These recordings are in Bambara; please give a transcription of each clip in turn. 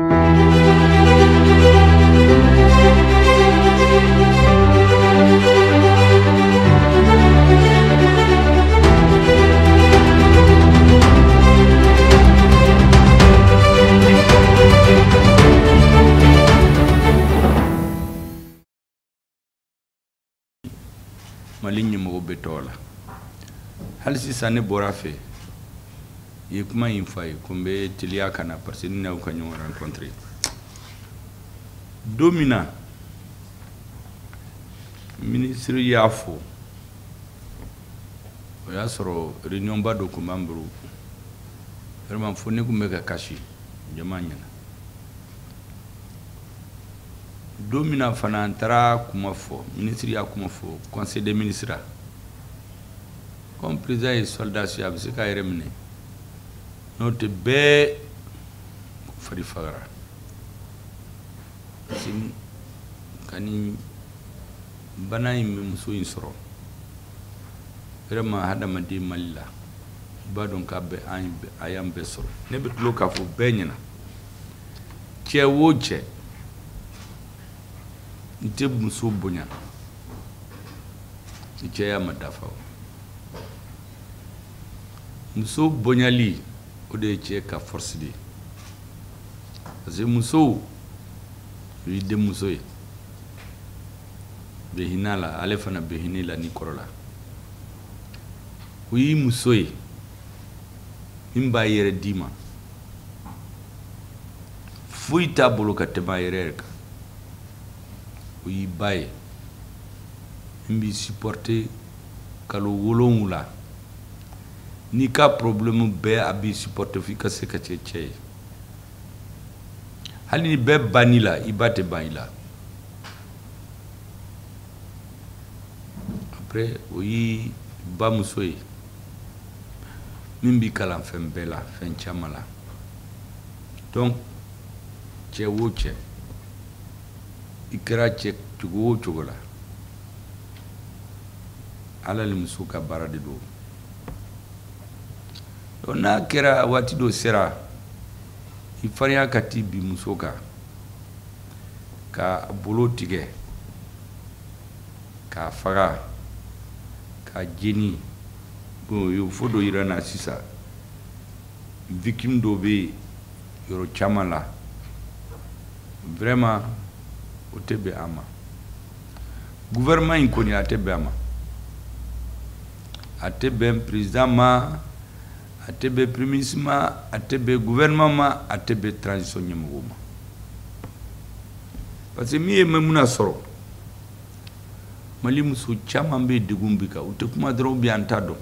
Mali ɲɛmɔgɔ bɛ tɔgɔ la hali sisan ne bɔra fɛ i ye kuma in fɔ a ye ko n bɛ teliya ka na parce que ne n'aw ka ɲɔgɔn rencontrer don min na minisiri y'a fɔ o y'a sɔrɔ réunion ba dɔ tun b'an bolo vraiment fo ne tun bɛ ka kasi jama ɲɛna don min na fana an taara kuma fɔ minisiri y'a kuma fɔ conseil des ministres la comme président ye soldat ye a bɛ se k'a yɛrɛ minɛ n'o tɛ bɛɛ fari fagara parce que ka nin bana in bɛ muso in sɔrɔ vraiment hadamaden Mali la i b'a dɔn k'a bɛ an a y'an bɛɛ sɔrɔ ne bɛ tulo k'a fɔ bɛɛ ɲɛna cɛ o cɛ n tɛ muso bonya ni cɛya ma dafa o muso bonyali o de ye cɛ ka force de ye parce que musow o y'i denmuso ye bɛ hinɛ la ale fana bɛ hinɛ la ni kɔrɔ la o y'i muso ye min b'a yɛrɛ d'i ma foyi t'a bolo ka tɛmɛ a yɛrɛ kan o y'i ba ye min b'i supporter kalo 7 n'i ka problème bɛɛ a b'i supporter f'i ka se ka kɛ cɛ ye hali ni bɛɛ bann'i la i ba tɛ ban i la après o y'i bamuso ye min b'i kalan fɛn bɛɛ la fɛn caman la donc cɛ o cɛ i kɛra cɛ cogo o cogo la ala ni muso ka baara de don donc n'a kɛra waati dɔ sera i farinya ka t'i bin muso kan ka bolo tigɛ k'a faga k'a jeni bon o ye fo dɔ yira n na sisan victime dɔ bɛ yɔrɔ caman la vraiment o tɛ bɛn a ma gouvernement in kɔni a tɛ bɛn a ma a tɛ bɛn président ma a tɛ bɛn premier ministre ma a tɛ bɛn gouvernement ma a tɛ bɛn transition ɲɛmɔgɔw ma parce que min ye Maimuna sɔrɔ Mali muso caman bɛ degun bi kan u tɛ kuma dɔrɔn bi an t'a dɔn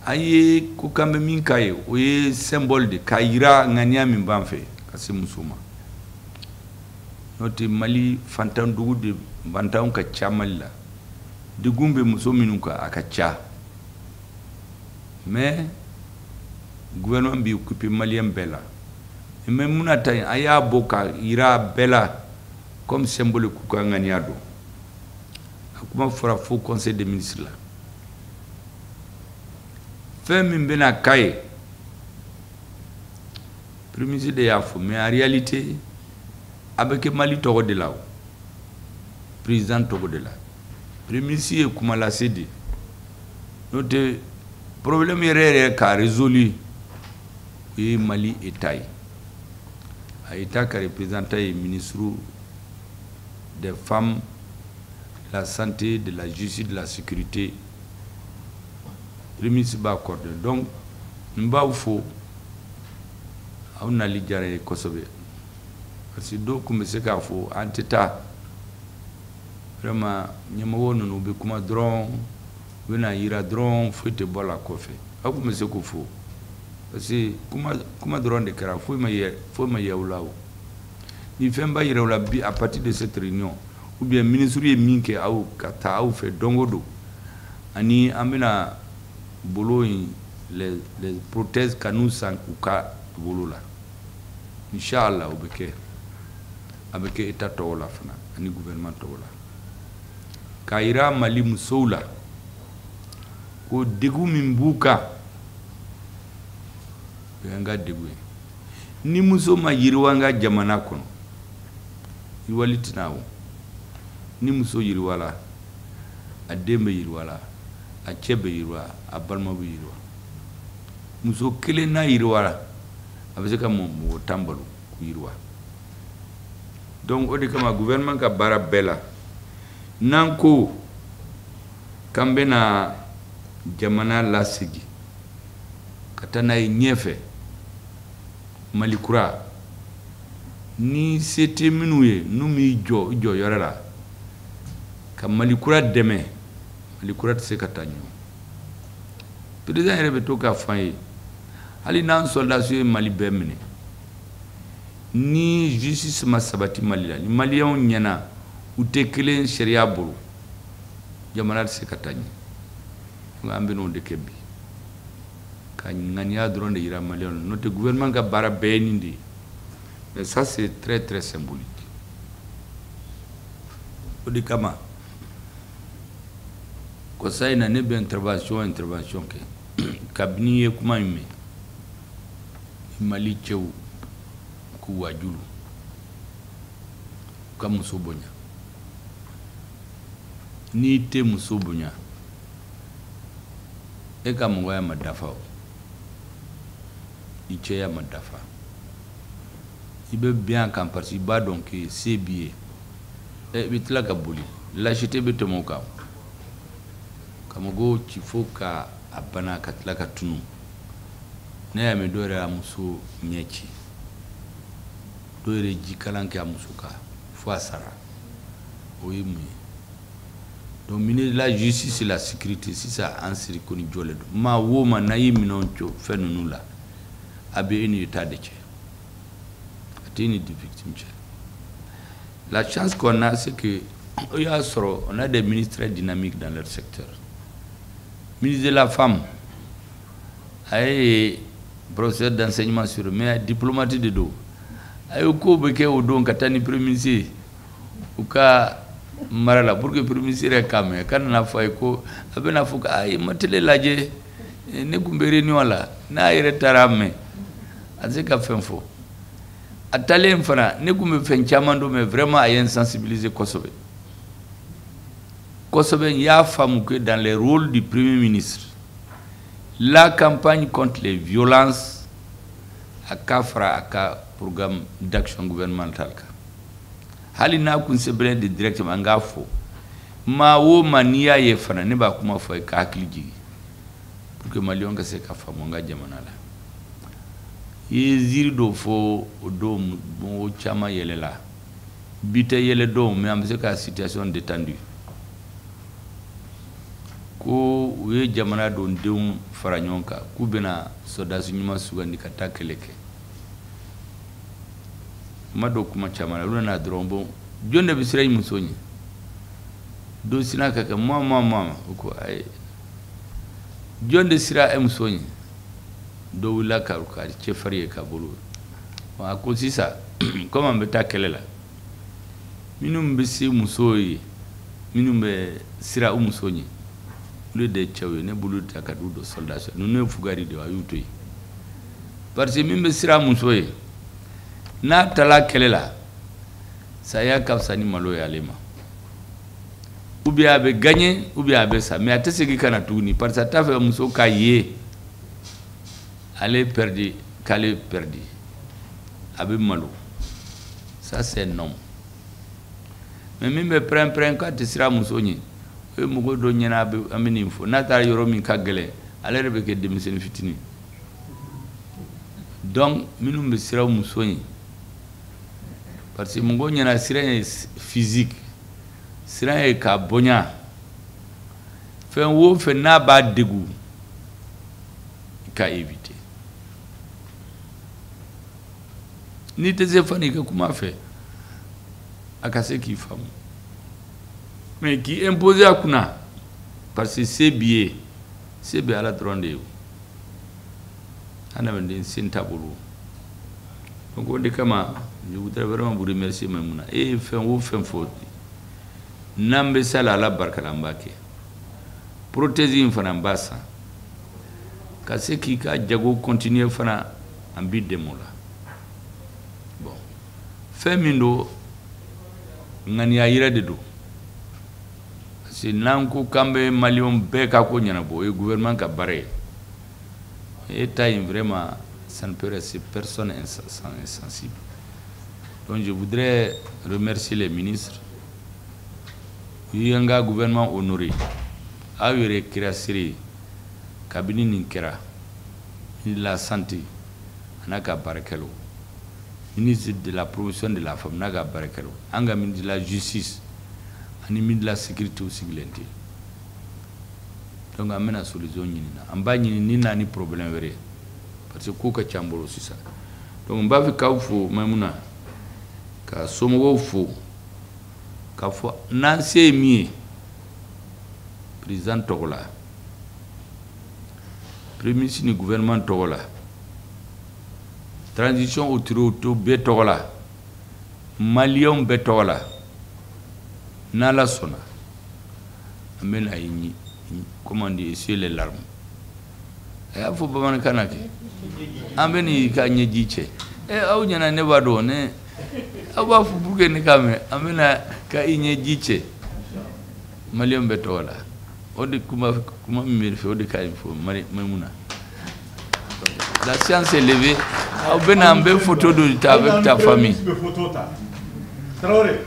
an ye ko k'an bɛ min k'a ye o ye symbole de k'a yira ŋaniya min b'an fɛ ka se muso ma n'o tɛ Mali fantan dugu de fantanw ka ca Mali la degun bɛ muso minnu kan a ka ca mais gouvernement b'i occupé malien bɛɛ la mais mun ta yen a y'a bɔ ka yira bɛɛ la comme symbole k'u ka ŋaniya dɔn a kuma fɔra fo conseil des ministres la fɛn min bɛna k'a ye premier ministre de y'a fɔ mais en réalité a bɛ kɛ Mali tɔgɔ de la o président tɔgɔ de la premier ministre ye kuma lase de n'o tɛ problème yɛrɛ yɛrɛ k'a résolu o ye Mali état ye a état ka représentant ye ministre des femmes de la santé de la justice de la sécurité premier ministre b'a coordonner donc n b'aw fo aw nali diyara n ye kosɛbɛ parce que dɔw tun bɛ se k'a fɔ an tɛ taa vraiment ɲɛmɔgɔ ninnu bɛ kuma dɔrɔn u bɛna yira dɔrɔn foyi tɛ bɔ a la kɔfɛ aw tun bɛ se k'o fɔ parce que kuma dɔrɔn de kɛra foyi ma ye foyi ma yira u la o ni fɛn ba yira u la bi à partir de cette réunion ou bien ministre ye min kɛ aw ka taa aw fɛ don o don ani an bɛna bolo in les prothèses ka n'u san u ka bolo la inchallah o bɛ kɛ a bɛ kɛ état tɔgɔ la fana ani gouvernement tɔgɔ la k'a yira Mali musow la ko degun min b'u kan o y'an ka degun ye Ni muso ma yiriwa an ka jamana kɔnɔ, yiriwali tɛna o. Ni muso yiriwala, a den bɛ yiriwala, a cɛ bɛ yiriwa, a balima bɛ yiriwa. Muso kelen n'a yiriwala, a bɛ se ka mɔgɔ 10 balo k'u yiriwa. Donc o de kama gouvernement ka baara bɛɛ la, n'an ko k'an bɛna jamana lasegin ka taa n'a ye ɲɛfɛ, Mali kura, ni se tɛ minnu ye, n'u m'i jɔ i jɔyɔrɔ la ka Mali kura dɛmɛ, Mali kura tɛ se ka taa ɲɛ. Président yɛrɛ bɛ to k'a fɔ an ye, hali n'an soldats ye Mali bɛɛ minɛ, ni justice ma sabati Mali la, ni maliyɛnw ɲɛna u tɛ kelen sariya bolo, jamana tɛ se ka taa ɲɛ. Donc an bɛn'o de kɛ bi, ka ŋaniya dɔrɔn de yira maliyɛnw na. N'o tɛ, gouvernement ka baara bɛɛ ye nin de ye. Mais ça, c'est très très symbolique. O de kama kɔsa in na, ne bɛ intervention kɛ. Kabini ye kuma in mɛn, Mali cɛw k'u wajulu, u ka muso bonya. N'i tɛ muso bonya, e ka mɔgɔya ma dafa o, i cɛya ma dafa. I bɛ bin a kan parce que i b'a dɔn que se b'i ye. I bɛ tila ka boli, lâcheté bɛ tɛmɛ o kan, ka mɔgɔw ci fo ka a bana ka tila ka tunu. Ne y'a mɛn dɔw yɛrɛ y'a muso ɲɛ ci, dɔw yɛrɛ ye jikalan kɛ a muso kan fo a sara. O ye mun ye? Donc ministre de la Justice et la Sécurité, sisan an siri ko ni jɔlen don. Maa wo ma n'a y'i minɛ o fɛn ninnu la, a bɛ e ni État de cɛ, a tɛ e ni victime cɛ. La chance qu'on a, c'est que o y'a sɔrɔ on a des ministres très dynamiques dans leur secteur. Ministre de la Femme, a ye professeur d'enseignement sur, mais diplomate de don. A ye ko bɛ kɛ o don ka taa ni premier ministre ye u ka mara la, pour que premier ministre yɛrɛ k'a mɛn, ka nana fɔ a ye ko a bɛna fɔ ko ayi, ma télé lajɛ, ne tun bɛ réunion la. N'a yɛrɛ taara a mɛn, a tɛ se ka fɛn fɔ. A taalen fana, ne tun bɛ fɛn caman dɔn, mais vraiment a ye n sensibiliser kosɛbɛ kosɛbɛ. N y'a faamu que dans les rôles du Premier ministre, la campagne contre les violences, a ka fara a ka programme d'action gouvernementale kan. Hali n'a kun sɛbɛnnen de directement, an k'a fɔ maa o maa n'i y'a ye fana, ne b'a kuma fɔ a ye ka hakili jigin pour que maliyɛnw ka se ka faamu an ka jamana la. I ye ziiri dɔw fɔ o don, mɔgɔ caman yɛlɛla. Bi tɛ yɛlɛ dɔw, mais an bɛ se ka situation détendue ko u ye jamana don denw fara ɲɔgɔn kan k'u bɛna sɔrɔdasi ɲuman sugandi ka taa kɛlɛ kɛ. Ma dɔn kuma caman na, olu nana dɔrɔn, bon, jɔn de bɛ siran i muso ɲɛ? Dɔ sinna ka kɛ ma ma ma, o ko ayi. Jɔn de sira e muso ɲɛ? Dɔ wulila ka cɛfarin ye ka bolo. A ko sisan, komi an bɛ taa kɛlɛ la, minnu bɛ se muso ye, minnu bɛ sira u muso ɲɛ, olu de ye cɛw ye. Ne bolo ta ka d'u don soldat ninnu ye fugari de ye, a y'u to yen, parce que min bɛ siran muso ye, n'a taara kɛlɛ la, saya ka fisa ni malo ye ale ma. Ou bien a bɛ gagner, ou bien a bɛ sa, mais a tɛ segin ka na tuguni, parce que a t'a fɛ muso k'a ye ale perdu, k'ale perdu, a bɛ malo. Ça, c'est un homme. Mais min bɛ pɛrɛn-pɛrɛn k'a tɛ siran muso ɲɛ, o ye mɔgɔ dɔ ɲɛna. A bɛ an bɛ nin fɔ, n'a taara yɔrɔ min ka gɛlɛn, ale yɛrɛ bɛ kɛ denmisɛnnin fitinin. Donc minnu bɛ siran muso ɲɛ, parce que mɔgɔ ɲɛna siran ye physique, siran ye k'a bonya, fɛn o fɛn n'a b'a degun, i ka éviter. N'i tɛ se fana, i ka kuma a fɛ a ka se k'i faamu, mais k'i imposer a kunna parce que se b'i ye, se bɛ Ala dɔrɔn de ye. O adamaden sen t'a bolo. Donc o de kama, je voudrais vraiment vous remercier. Maïmouna, e ye fɛn o fɛn fɔ, n'an bɛ sa la, Ala barika la, an b'a kɛ. Prothèse in fana, n b'a san ka se k'i ka jago continuer fana, an b'i dɛmɛ o la. Fɛn min don, ŋaniya yɛrɛ de don, parce que n'an ko k'an bɛ Maliyɛnw bɛɛ ka ko ɲɛnabɔ, o ye gouvernement ka baara ye. État in, vraiment, ça ne peut rester personne insensible. Donc je voudrais remercier les ministres. U ye n ka gouvernement honoré. Aw yɛrɛ kɛra seere ye kabini nin kɛra. Ministre de la Santé a n'a ka baarakɛlaw, ministre de la Promotion de la Femme n'a ka baarakɛlaw, an ka ministre de la Justice ani ministre de la Sécurité, u sigilen tɛ. Donc an bɛna solution ɲini na, an b'a ɲini ni na ni problème wɛrɛ ye, parce que ko ka ca n bolo sisan. Donc n b'a fɛ k'aw fo, Maimuna, ka somɔgɔw fo, k'a fɔ n'an se ye min ye président tɔgɔ la, Premier ministre ni gouvernement tɔgɔ la, transition autorité bɛɛ tɔgɔ la, Maliyɛnw bɛɛ tɔgɔ la, n'Ala sɔnna, an bɛna ye, comment on dit, essuyer les larmes. A y'a fɔ bamanankan na kɛ, an bɛ n'i ka ɲɛji cɛ. Ɛ, aw ɲɛna, ne b'a dɔn, ne aw b'a fɔ pour que ne k'a mɛn. An bɛna ka i ɲɛji cɛ Maliyɛnw bɛɛ tɔgɔ la. O de kuma, kuma min bɛ fɛ, o de ka ɲi fɔ Maimuna. La séance est levée. Aw bɛna an bɛ photo dɔ ta avec ta famille. Bɛ photo ta. Traoré.